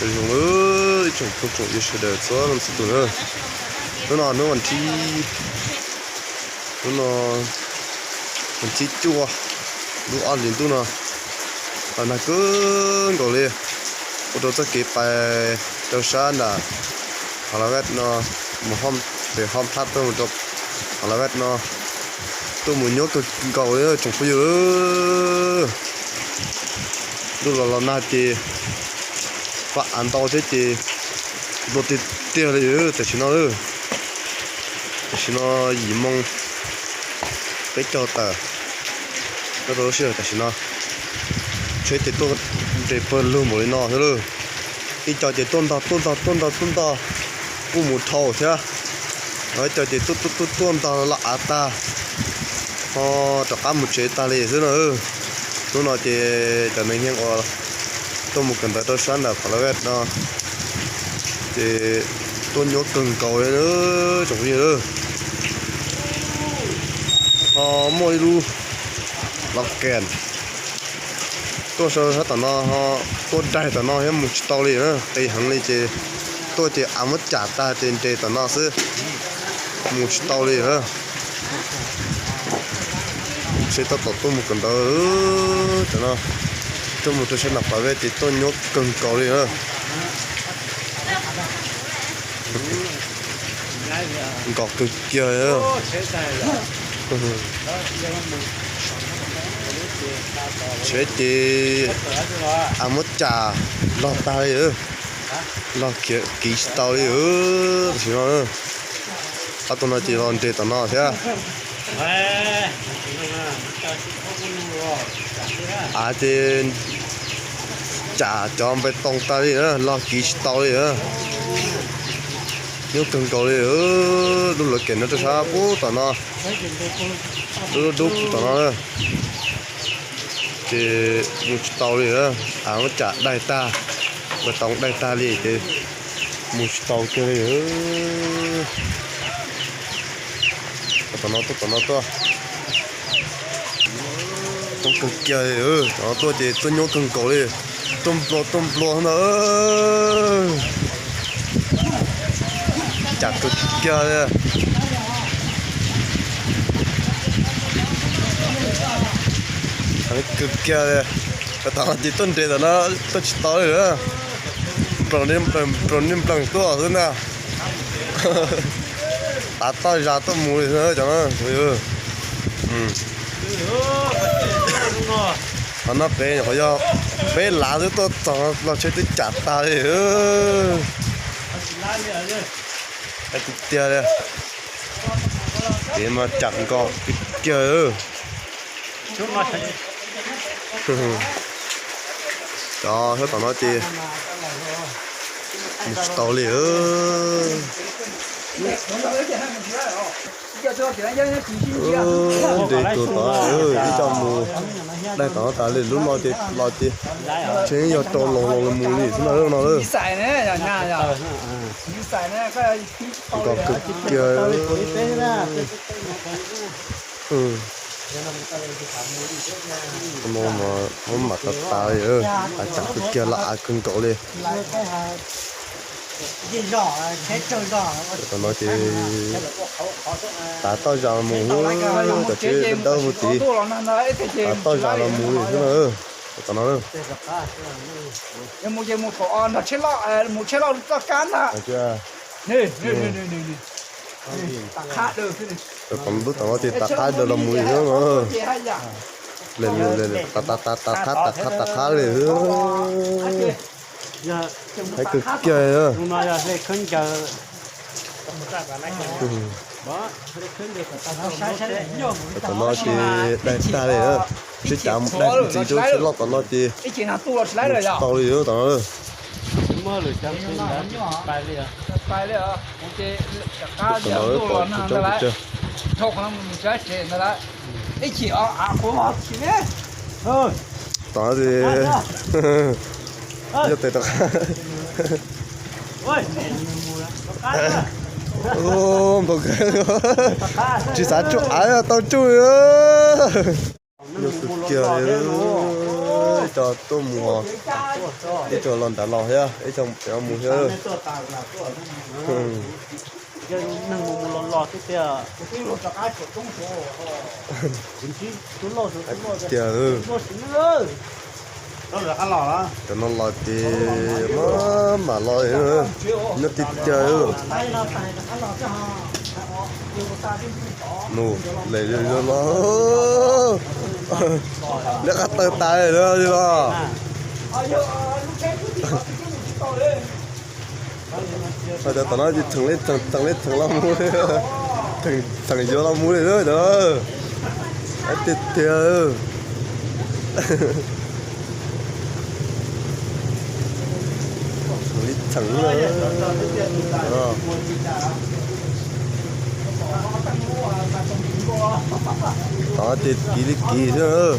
Zoo ib tsoom phooj tsoom ywg sawv daws txhua leej txhua tus na. Hnub no hnub vas thib, hnub no vas thib cuaj lub ob hlis ntuj no, nag kawg nkaus li. Ua rau txoj kev pais rau sab nram Pha La Vaj no, mus pem Hom Thab tuaj mus rau Pha La Vaj no, tuaj mus nyuaj kawg nkaus li tsoom phooj ywg. Ntuj los los nag ces paj av ntau thiab ces nplua tiag tiag li tam sim no. Tam sim no yim moo peb caug tawm, nyob rau lub sij hawm tam sim no tsheb ces tuaj nres pawg lug npaum li no xwb lauj. Ib co ces tuaj ntog tuaj ntog tuaj ntog tuaj ntog kuj mus dhau thiab, ho ib co ces tuaj tuaj tuaj tuaj ntog laj av tag, ho rov qab mus tsev tag li xwb na. Hnub no ces cov neeg yeej ua tuaj mus kawm ntawv rau sab nram Pha La Vaj no ces tuaj nyuaj kawg nkaus li tsoom phooj ywg. Ho muaj ib lub los kes tuaj sab tom no, ho tuaj daig tom no thiab mus tsis tau li na, qis heev li ces tuaj ces av muab cam tag ces nres tom no xwb, mus tsis tau li na. Tsheb tab tom tuaj mus kawm ntawv cov no, tuaj mus rau sab nram Pha La Vaj ces tuaj nyuaj kawg nkaus li na. Nkos kawg kiag. Tsheb ces av muab cam log tag li, log khiav kiv tsis tau li tam sim no. Ob tug no ces los nres tom no thiab. Av ces cam cov npe toos tag li, log kiv tsis tau li. Nyuaj kawg nkaus li. Lub lawv kem no rau sab pub tom no, lub dub pub tom no. Ces mus tsis tau li, av muab cam daig tag, npe toos daig tag li ces mus tsis tau kiag li. Tom no tuaj, tom no tuaj. Tuaj kawg kiag li, tom no tuaj ces tuaj nyuaj kawg nkaus li. Tuaj nplua tuaj nplua na. Cam kawg kiag li. Kawg kiag li. Tom no ces tuaj nres tom no tuaj tsis tau li. Nplaum niag nplees tuaj xwb na. Tav toj zas tuaj mus li xwb cov no. Qhov no pem qhov yog peb lav xwb tuaj txog los tsheb twb cam tas li. Tiag tiag li. Ces mas cam nkos tiag tiag. Cov sab tom no ces mus tsis tau li. Nres tuag tod, ib co mus daig tom no tas li, lub no ces los ces tsheb yog rau loos loos los mus li xwb no no. Nkos kawg kiag. Muab mam tas tas li, av cam kawg kiag, laj av kawg nkaus li. Tom no ces tav toj zas los mus, cov tsheb dawb dawb hu tid, tav toj zas los mus li xwb na. Tom no lub tom no ces tav qab daws los mus li xwb na. Tav qab, tav qab, tav qab li xwb. Heev kawg kiag. Tom no ces daig tag li, sib cav mus daig ntxiv rau tsheb loj tom no ces mus tsis tau li tom no. Tom no tau tsis tau pes tsawg. Tom no ces yog tes rov qab. Npau kawg, tsis xav tsuj av tau tsuj li. Nyuaj kawg kiag li. Ib co tuaj mus, ib co los nrad los thiab, ib co mus thiab. Tiag, cov no los ces maj mam los, nyob tiag tiag. Nws lem li no, leb qab tawg tas li no li los. Hais tias tom no ces theem li theem, theem li theem los mus li, theem yuav los mus li na cov. Tiag tiag. Li theem, tod ces kiv li kiv xwb,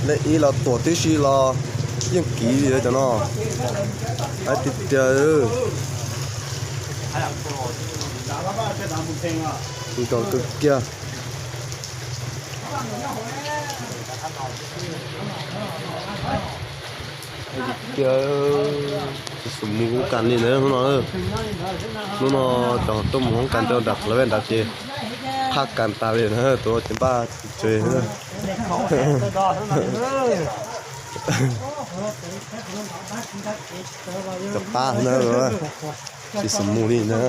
lej ib los tuam tib si los yeej kiv li cov no. Tiag tiag. Nkaus kawg kiag. Tiag, tsis xum mus kuj kas li ntawd hnub no. Hnub no cov tuaj mus hoob kas rau nram qhov lawv nrad ces phaj kas tas li na, tus ces npaj tsev. Cov qab na, tsis xum mus li na.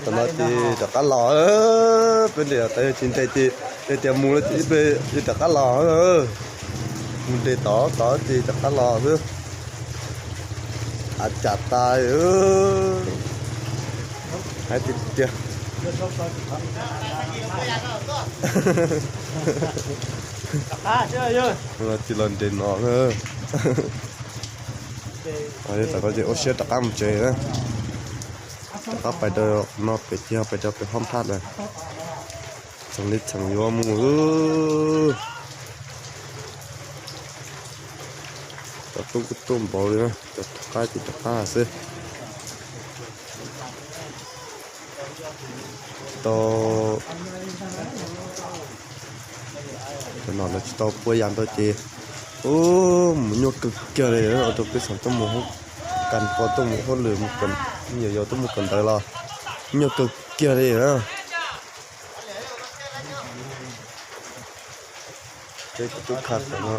Tam no ces rov qab los, peb nres tas yog tsis nres ces yog tias mus lawm ces peb rov qab los. Mus nres tod tod ces rov qab los xwb. Av cas tas, hais tiag tiag. Tsis los nres no na. Tam no ces ua siab rov qab mus tsev na. Rov qab pais rau no pem ces pais rau pem hoob phaj lawm. Txheem li txheem yuav mus. Cov tuaj kuj tuaj npaum li na, cov rov qab ces rov qab xwb. Tau, cov no lawv tsis tau pua yam ntau ces, ub, mus nyuaj kawg kiag li, ua rau peb xeem tuaj mus hoob kas, tuaj mus hauj lwm, me nyuam yaus tuaj mus kawm ntawv los nyuaj kawg kiag li na. Peb kuj tub kha tas no,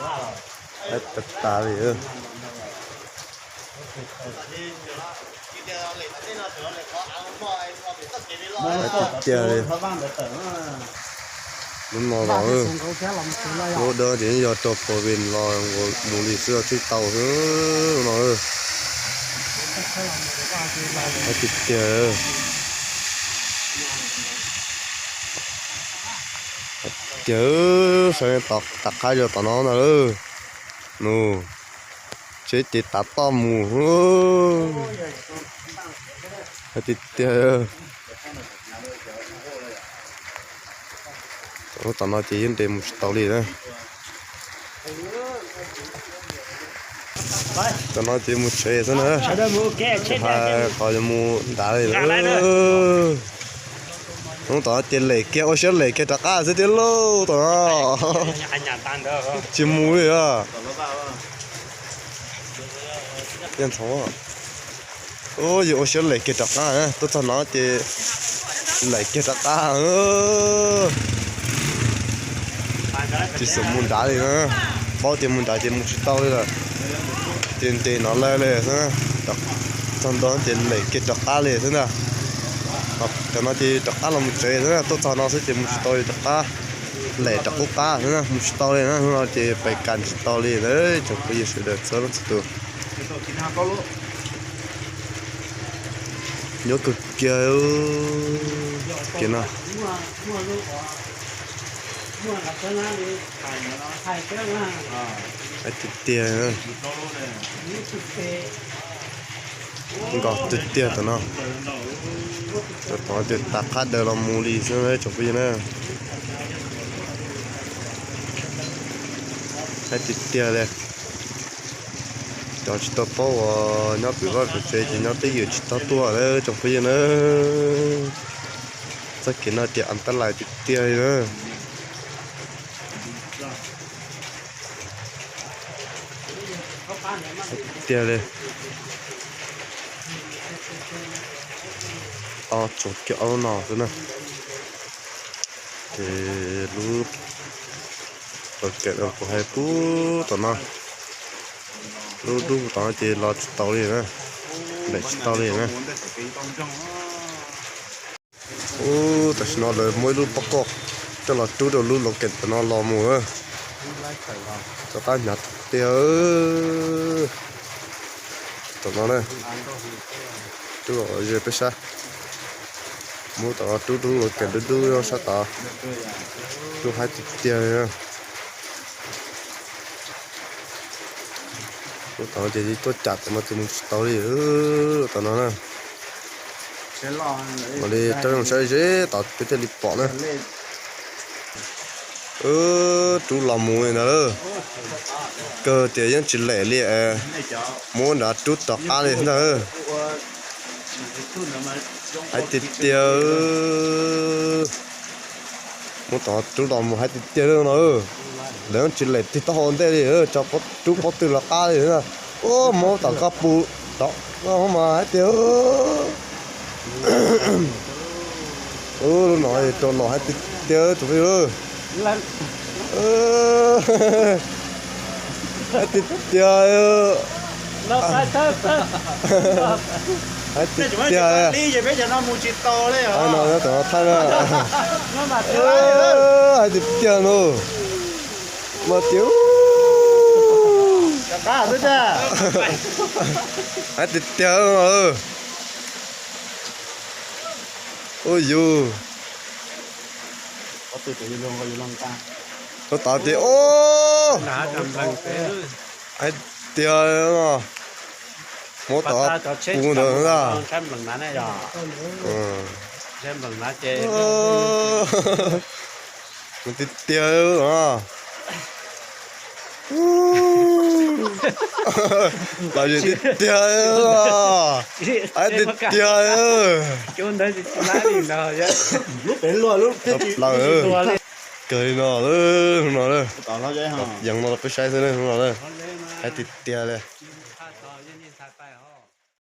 tas tas li. Tiag tiag li. Hnub no los, hnub dawb ces yog rau pov ves los mus li xwb, tsis tau xwb no. Tiag tiag. Tiag, saib tod, rov qab yog tom no ntag. Nus, tsheb ces tav toj mus. Tiag tiag. Tom no ces yeej nres mus tsis tau li na. Tom no ces mus tsev xwb na. Hais qhov yuav mus nrad li lawm. Hnub tom no ces lem kiag, ua siab lem kiag rov qab xwb thiab lauj tom no. Tsis mus li os. Ua, yus ua siab lem kiag rov qab, tuaj txog no ces lem kiag rov qab. Tsis xav mus nrad li na, paub tias mus nrad ces mus tsis tau li lawm. Ces nres no lawm li xwb, txog ntua ces lem kiag rov qab li xwb ntag. Cov no ces rov qab los mus tsev xwb, tuaj txog no xwb ces mus tsis tau li rov qab. Lem rov qub qab xwb, mus tsis tau li na, hnub no ces pais kas tsis tau li lawm tsoom phooj ywg sawv daws txhua leej txhua tus. Nyuaj kawg kiag, kiag no. Tiag tiag. Nkaus tiag tiag tom no. Tom no ces tav qab daws los mus li xwb tsoom phooj ywg na. Haib tiag tiag li. Cov tsis tau paub uas nyob pem vaj pem tsev ces nyob twj ywm tsis tau tuaj lawm tsoom phooj ywg na. Txoj kev no ces antab lais tiag tiag li na. Tiag li. Tau tsuas kiag ob lub no xwb na. Ces lub loos kem no kuv hais pub tom no, lub dub tom no ces los tsis tau li na, nplaim tsis tau li na. Ub, tam sim no lawv muab ib lub pob koj coj los rub rau lub loos kem tom no los mus. Rov qab hnyav tiag. Tom no na, rub los ze peb sab, muab tom no rub rub loos kem dub dub sab tod, rub haib tiag tiag li. Lub tom no ces tuaj cam tom no ces mus tsis tau li. Tom no na, mam li rov zoo saib ze tod peb thiaj li pom na. Rub los mus li ntawd, kawg tias yeej tsis lem li, muab nrad rub tom qab li ntag. Haib tiag tiag. Muab tom rub los mus haib tiag tiag li no. Lawv tsis lem tig taub hau ntej li, tso rub pob tw los qab li. Ub, muab tom koj pus tom koj mas haib tiag. Ub, lub no rau los haib tiag tiag tus phooj ywg. Haib tiag tiag. Haib tiag tiag. No tom no thaij na. Haib tiag tiag no. Mas tiag. Haib tiag tiag no. Ub yus. Ub, tod tias ub, haib tiag. Muab tod pus ntawd na. Tiag tiag. Los yus tiag tiag. Haib tiag tiag. Lub pem luaj lub teb tsis plaws. Kawg li no, no, yees no peb saib xwb no, haib tiag tiag li.